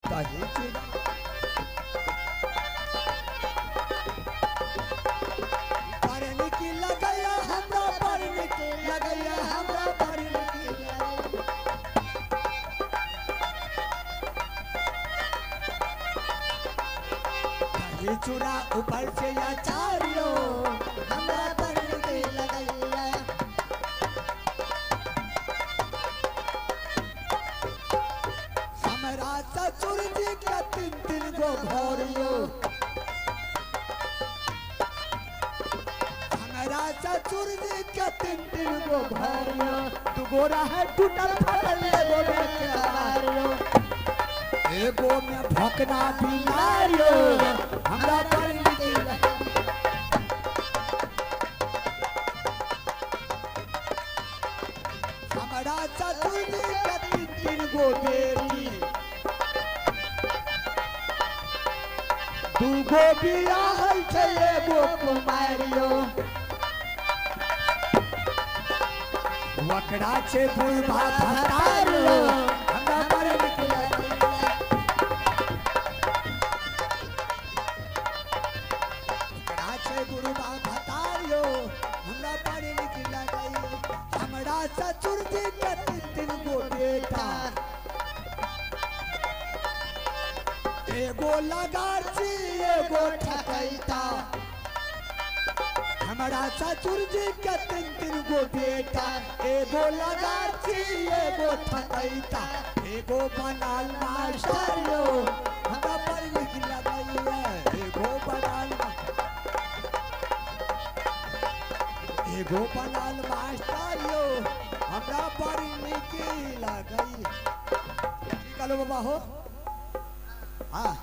दही चूड़ा बड़ नीक लगैया हमरा, बड़ नीक लगैया हमरा, बड़ नीक लगैया। दही चूड़ा ऊपर से अचार यो हमरा बड़ नीक लगैया। हमरा ससुर जी के तीन तीन गो घर यो, हमरा ससुर जी के तीन तीन गो घर यो, दुगो रहे टूटल फटल एगो में केवार यो, एगो में भकना बिलार यो हमरा बड़ नीक लगैया। हमरा ससुर जी के तीन तीन गो बेटी, दूगो बियाह छै एगो कुमारियो, ओकरा छै बुढ़बा भतारियो हमरा बड़ नीक लगैया। ओकरा छै बुढ़बा भतारियो हमरा बड़ नीक लगैया। हमरा ससुर जी के तीन तीन गो बेटा, एगो लगाची एगो ठकैता। हमरा ससुर जी के तीन तीन गो बेटा, एगो लगाची एगो ठकैता, एगो बनाल मास्टर यो हमरा बड़ नीक लगैया। एगो बनाल एगो बनाल मास्टर यो हमरा बड़ नीक लगैया। की कहलो बाबा हो? हाँ,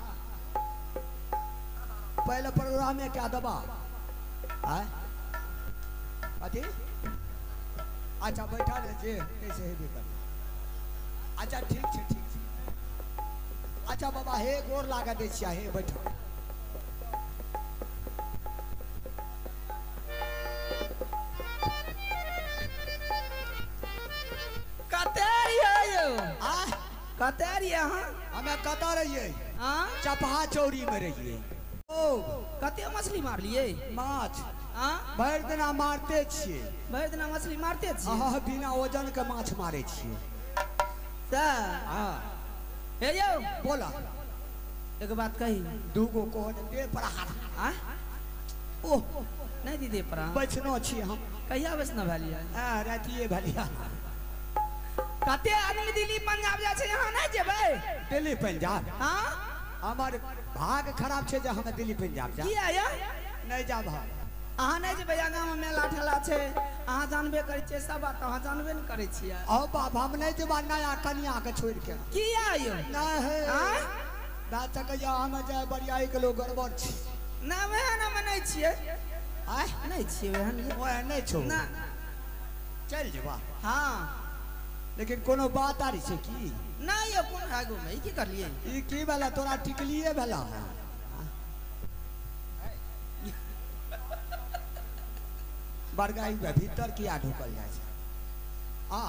पहले प्रोग्राम में क्या दबा आय अथी? अच्छा बैठा रहे जे कैसे हेबे कर। अच्छा ठीक छै, ठीक छै। अच्छा बाबा हे गोर लागा दै छियै, हे बैठो। कतऽ रहियै यौ? आय कतऽ रहियै अहाँ? हमे कतऽ रहियै? हाँ? चपहा चौरी में रहियै। ओ कते मछली मारलियै? माछ हाँ? भरि दिना मारते छियै। भरि दिना मछली मारते छियै? अहाँ बिना वजन के माछ मारै छियै। तऽ हाँ हे यौ बोला। एगो बात कही? दूगो कोन दे पर हाथ। आँ? ओह नहि दीदी पर बैठनो छी हम। कहिया बैसनो भेलियै? आ रातिए भेलियै। कते आदमी दिल्ली पंजाब जाइ छै, अहाँ नहि जेबै? दिल्ली पंजाब? हाँ? हमर भाग खराब छै जे हम दिल्ली पंजाब जा। किया यौ? नहि जाब हम। अहाँ नहि जेबै? आगाँमे मेला ठेला छै, अहाँ जानबे करै छियै सब बात, अहाँ जानबे ने करै छियै। औ बाप हम नहि जेबा नया कनिया के छोड़ि के। किया यौ? नहि हे आँय? बात सकैया हम जाय बरियाई के लोग गड़बड़ छी। ना ओहन हम नहि छियै। आँय? नहि छियै ओहन। ओहन नहि छौ? ना। चलि जेबा? हाँ। लेकिन कोनो बात आरी छै की? नहि यौ कोन आगूमे ई की करलियै? ई की भेला तोरा टिकलिए भेला? बरगाई में भीतर किया ढुकल जाइ छै? आ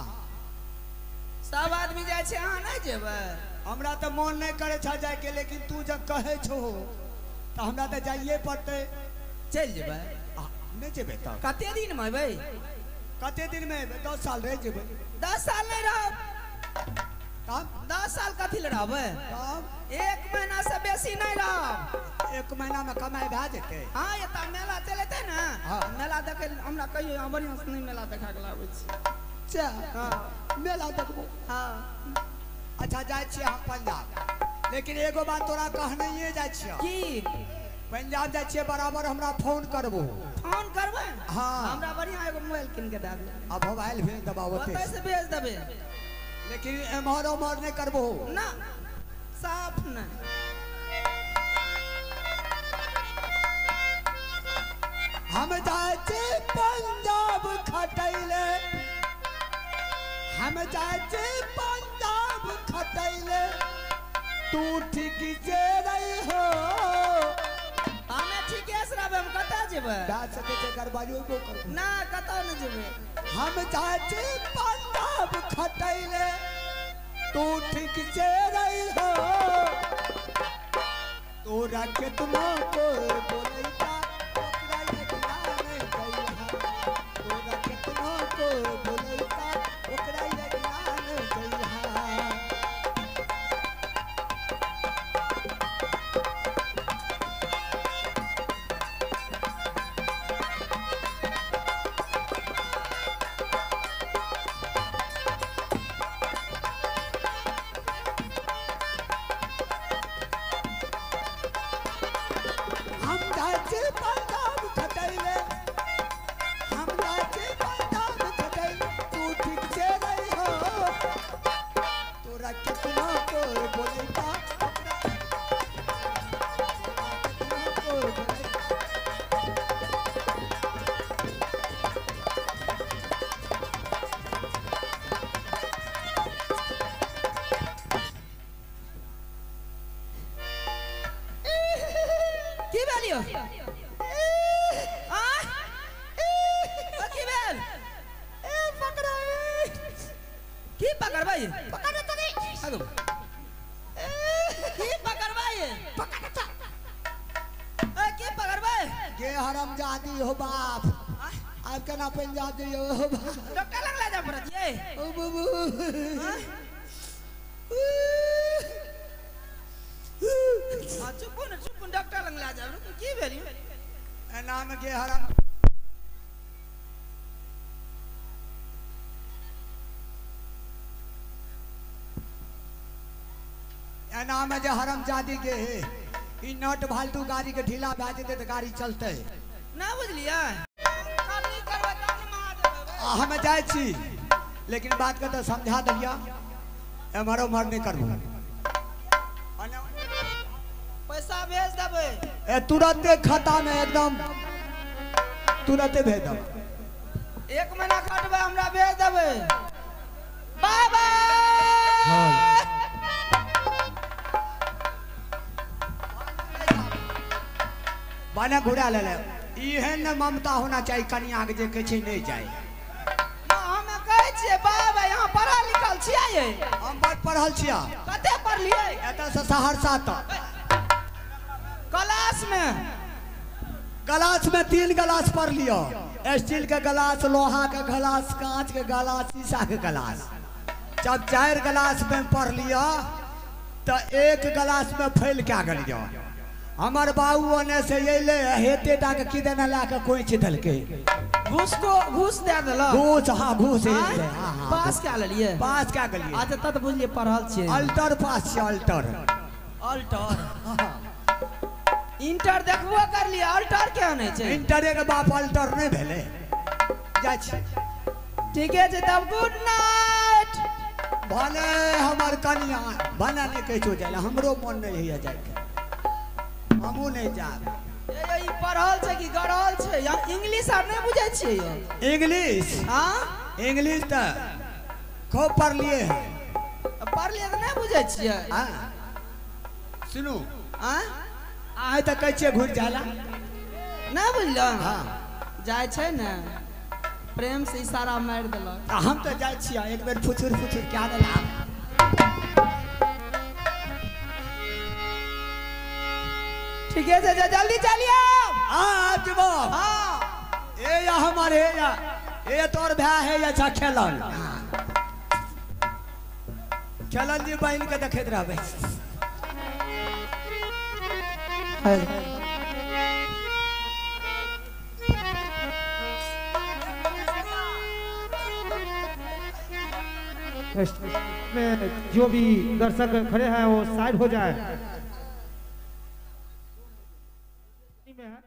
सब आदमी जाइ छै, अहाँ नहि जेबै? हमरा तऽ मोन नहि करै छै जायके, लेकिन तू जब कहै छौ तऽ हमरा तऽ जाइए पड़तै। चलि जेबै? नहि जेबै तब? कते दिनमे एबै? कते दिनमे एबै? 10 साल रहि जेबै। 10 साल नहि रहब। तब? 10 साल कथी लए रहबै? तब? 1 महीना से बेसी नहि रहब। 1 महीना में कमाई भए जेतै? हाँ एतऽ मेला चलेतै ने, हाँ। मेला देखै हमरा कहियो अहाँ बढ़िआँ से नहि मेला देखा के लाबै छी। अच्छा हाँ मेला देखबो? हाँ। अच्छा जाइ छियै हम पंजाब, लेकिन एगो बात तोरा कहनैये जाइ छियै। की? पंजाब जाइ छियै बराबर हमरा फोन करबो। फोन करबै? हाँ। हमरा बढ़िआँ एगो मोबाइल कीन के दए देबै। आ मोबाइल भेज देबा ओतै ओतै से भेज देबै, लेकिन एम्हर ओम्हर नहि करबो। ना साफ नहि। हम जाइ छी पंजाब खटैले, हम जाइ छी पंजाब खटैले, तू ठीक से रही हो। हमे ठीके से रहबै, हम कतऽ जेबै? जा सकै छै गड़बड़ियो करबो। ना कतऽ नहि जेबै। हम जाइ छी पंजाब खटैले, तू ठीक से रही हो। तोरा केतनो कोई बोलैता ओकरा यकीन नहीं जइहा। तोरा केतनो कोई बोलैता ओकरा यकीन नहीं जइहा। हम जाइ छी पंजाब खटैले, हम जाइ छी पंजाब खटैले, तू ठीक से रहिहो। तोरा केतनो कोई बोलैता ओकरा केतनो कोई बोलैता। की भेल यौ? आँय? ओ की भेल? ए पकड़ो की पकड़बै? पकड़ो तनी आगू। की पकड़बै? पकड़ो त ए की पकड़बै? गे हरामजादी हो बाप, आब केना पंजाब जइयो हो बाप। डॉक्टर लग ले जाय पड़त यै। ओ बाबू हाँ चुपू ने चुपू, डॉक्टर लग ले जाय। रुकू, की भेल यौ? एना में गे हराम एना में जे हरामजादी के हे ई नट फालतू गाड़ी के ढीला भए जेतै तऽ गाड़ी चलतै ना बुझलियै? खाली करबै तब ने महादेव हेबै। आ हम जाइ छी, लेकिन बात के तऽ समझा देलिया, एम्हर ओम्हर नहि करबो। पैसा भेज देबै। ए तुरंते खाता में एकदम तुरंते भेज देब। 1 महीना खटबै हमरा भेज देबै। Bye bye. बने घुरा ले एहन ने ममता होना चाहिए कनिया के जे कहै छै नहि जाइ। हमे कहै छियै बाय बाय। अहाँ पढ़ल लिखल छियै? हम बड़ पढ़ल छियै। कते पढ़लियै? एतऽ से सहरसा तक। क्लास में? गिलास में 3 गिलास पढ़ लियो, स्टील के गिलास, लोहा के गिलास, कांच के गिलास, शीशा के गिलास। जब 4 गिलास में पढ़ लियो तो 1 गिलास में फैल के गेलियो। हमर बाबू ओने से अयले हेते टा के की देना ला के कोइच देलकै। घूस को घूस दे देलक? घूस, हाँ घूस। आँय? हाँ हाँ पास कए लेलियै? पास कए गेलियै। अच्छा तब तऽ बुझलियै पढ़ल छियै। अल्टर पास छियै, अल्टर। अल्टर इंटर देखबो करलियै, अल्टर केहन होइ छै? इंटरे के बाप अल्टर नहि भेलै। जाइ छी। ठीके छै तब, गुड नाइट। भले हमर कनिया भले नहि कहै छौ जाइ लए, हमरो मन नहि होइए जाइके, हमहूँ नहि जायब। ए ई पढ़ल छै कि गढ़ल छै? यहाँ इंग्लिश आर नहि बुझै छियै यौ? इंग्लिश? हाँ इंग्लिश तऽ खूब पढ़लियै हँ। पढ़लियै तऽ नहि बुझै छियै? हाँ सुनू, आँय अहाँ तऽ कहै छियै घुरि जाइ लए। नहि बुझलहुँ? हाँ जाइ छै ने प्रेम से इशारा मारि देलक। आ हम तऽ जाइ छियै एक बेर फुचुर फुचुर कए देला। ठीके छै, जल्दी चलियौ। हाँ आबि जेबो। हाँ ए या हमर हे या ए तोर भाय हे या अच्छा खेलन खेलन जी बहिन के देखैत रहबै। में जो भी दर्शक खड़े हैं वो साइड हो जाए। में है।